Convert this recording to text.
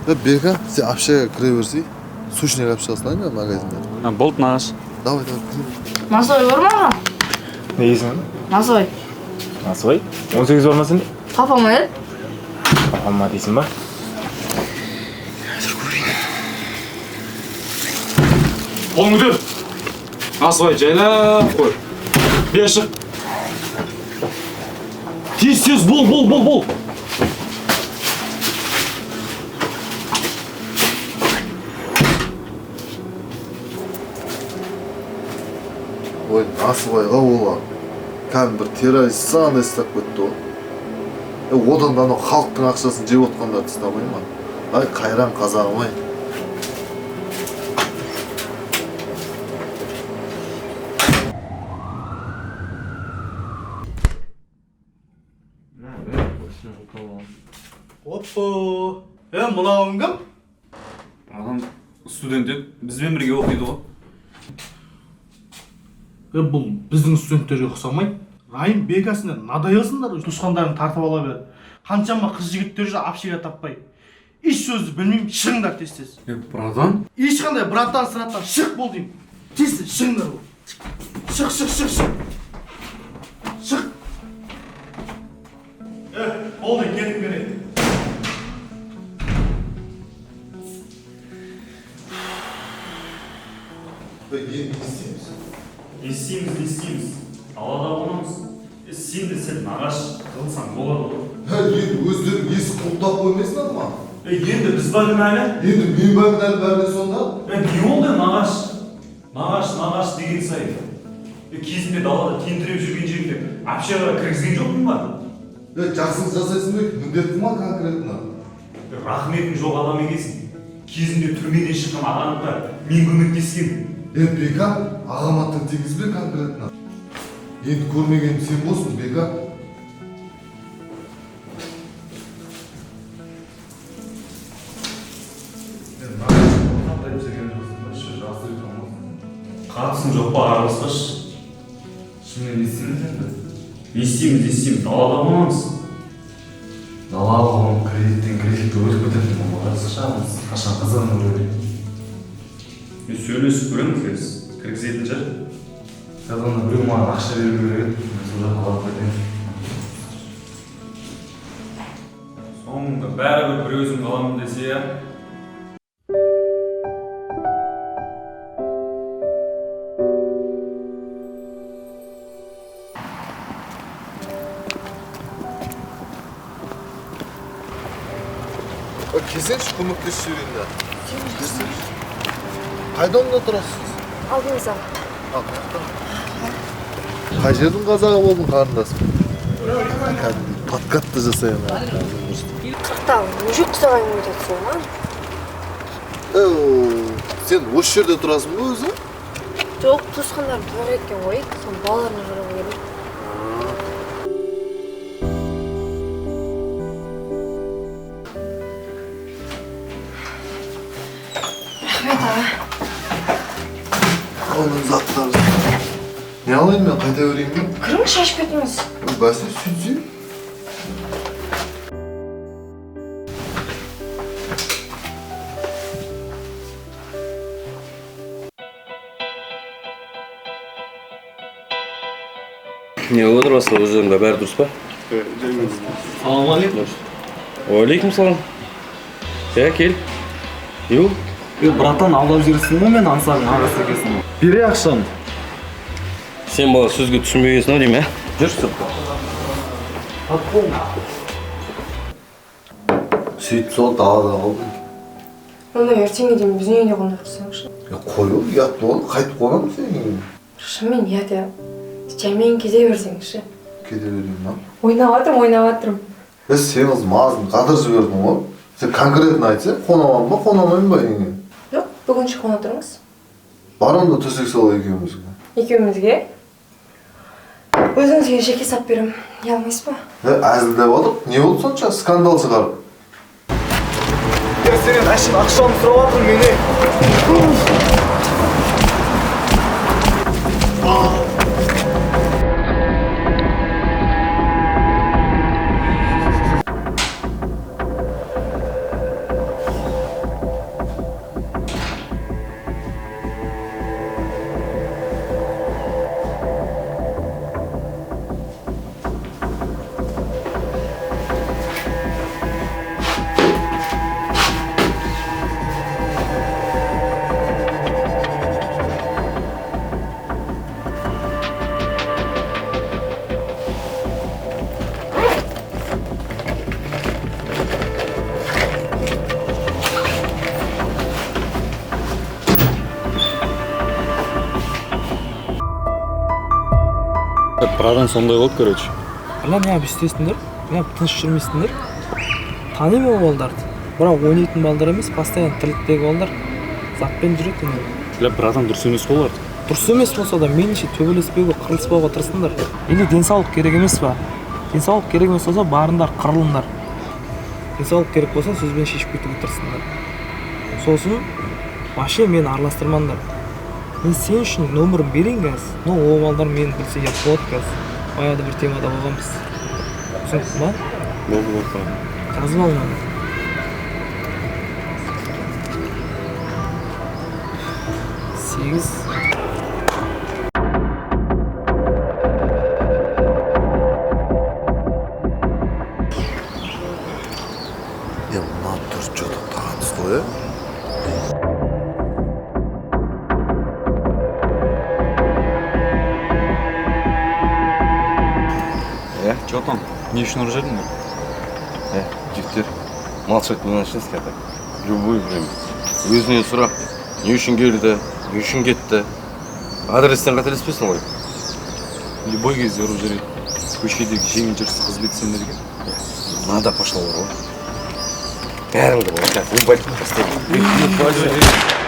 Бека, сен общаға кіре берсей, сушняк алып шыға салайын ба магазиннен? Болды, нағаш. Давай, давай, кіре бер. Насыбай бар ма, аға? Не дейсің? Насыбай. Насыбай? 18 бар ма сенде? Папам еді. Папама дейсің ба? Қолың көтер. Насыбай жайлап қой. Бері шық. Тез, тез, бол, бол, бол, бол. Ой, насыбайға олар. Кәдімгі бір террорист сандай ұстап кетті ғой. Одан да анау халықтың ақшасын жеп отқандарды ұстамай ма? Ай, қайран қазағым ай. Оппо! Мынауың кім? Адам студент еді, бізбен бірге оқиды ғой. Бұл біздің студенттерге ұқсамайды. Райым, Бека, сендер надоелсыңдар, туысқандарың тартып ала береді. Қаншама қыз жігіттер жүр общага таппай. Еш сөзді білмеймін, шығыңдар тез тез. Братан? Ешқандай братан сыраттан шық бол деймін. Тез тез шығыңдар бол. Шық, шық, шық, шық. Шық. Болды, кетіп берейін. Енді не істейміз? Не істейміз, не істейміз? Далада қонамыз. Сен де сәл нағаш қылсаң болады ғой. Енді өздерің есік құлыптап қоймайсыңдар ма? Енді біз ба кінәлі? Енді мен ба кінәлі бәріне сонда? Не болды нағаш? Нағаш, нағаш деген сайын. Кезінде далада тентіреп жүрген жеріңде общаға кіргізген жоқпын ба? Жақсылық жасайсың ба? Міндетті ма конкретно? Рахметің жоқ адам екенсің. Кезінде түрмеден шыққан ағаңды да мен көмектескенмін. Бека, ағама тіл тигізбе конкретно. Енді көрмегенім сен болсын, Бека. Қатысың жоқ па, араласпашы. Шынымен не істейміз енді? Не істейміз, не істейміз, далада қонамыз. Далаға қонып кредиттен кредитке өтіп кететін болғанға шамыз. Қашан қызығын көрейік. Сөйлесіп көреміз қазір. Кіргізетін шығар. Қазір ана біреу маған ақша беру керек еді. Мен сол жаққа барып кетейін. Соңында бәрібір бір өзім қаламын десе, иә. Келсеңші, көмектесіп жіберейін да. Келсеңші. Қайда онда тұрасыз? Алдыңызда. Қай жердің қазағы болдың, қарындасым? Кәдімгідей подкат та жасай алмай. Қырықта мужик құсап әңгіме айтады сол ма? Сен осы жерде тұрасың ба өзі? Жоқ, туысқандарым тойға кеткен ғой, соның балаларына қарауға келдім. Рахмет, аға. Оның заттары. Не алайын мен, қайта берейін бе? Кіріңіз, шашып кетіңіз. Бәсе, сөйтсе. Не болып отыр басқа өздеріңде, бәрі дұрыс па? Ассалаумағалейкум. Уағалейкум салам. Иә, кел. Не болды? Братан, алдап жіберсің ғой мен Ансардың ағасы екенсің. Бере ақшаны. Сен бала сөзге түсінбегенсің ау деймін, ә? Жүр сыртқа. Сөйтіп сол далада қалдым. Онда ертеңге дейін біздің үйде қонақ тұрсаңшы. Қой, ұят болды, қайтып қонамын сенің үйіңе. Шынымен ұят, иә. Жаймен кете берсеңші. Кете берейін ба? Ойнап жатырмын, ойнап жатырмын. Сен қыз мазын қатырып жібердің ғой. Сен конкретно айтсаң, қона аламын ба, қона алмаймын ба үйіңе? Жоқ, бүгінше қона тұрыңыз. Бар онда төсек сал екеумізге. Екеумізге? Өзіңізге жеке сап беремін. Ұялмайсыз ба? Әзілдеп отырып, не болды сонша скандал шығарып? Сенен әшейін ақшамды сұрап жатырмын мен. Братан, сондай болды, короче. Бля, неғып өйстесіңдер? Неғып тыныш жүрмейсіңдер? Танимын ол балдарды, бірақ ойнайтын балдар емес, постоянно тірліктегі балдар, затпен жүреді үнемі. Бля, братан, дұрыс емес қой олар. Дұрыс емес болса да, мейлінше төбелеспеуге, қырылыспауға тырысыңдар. Или денсаулық керек емес па? Денсаулық керек емес болса, барыңдар, қырылыңдар. Денсаулық керек болса, сөзбен шешіп кетуге тырысыңдар. Сосын вообще мені араластырмаңдар. Мен сен үшін нөмірін берейін қазір, но ол балдар мені білсе, ұят болады. Қазір баяғыда бір темада болғанбыз, түсінікті ма? Болды, болды, братан. Жазып ал мынаны. 8. Е, мына түр че-то таныс қой, е. Е, Че там, не үшін ұрып жібердіңдер? Е, жігіттер, молчать не начнете, а так любое время. Өзінен сұра, не үшін келді, не үшін кетті. Адрестен қателеспесің ғой. Любой кезде ұрып жібереді. Көшедегі жеңіл жүріс қызмет сендерге. Надо пошло ғой. Бәріңді ғой, қазір ебать тастаймын.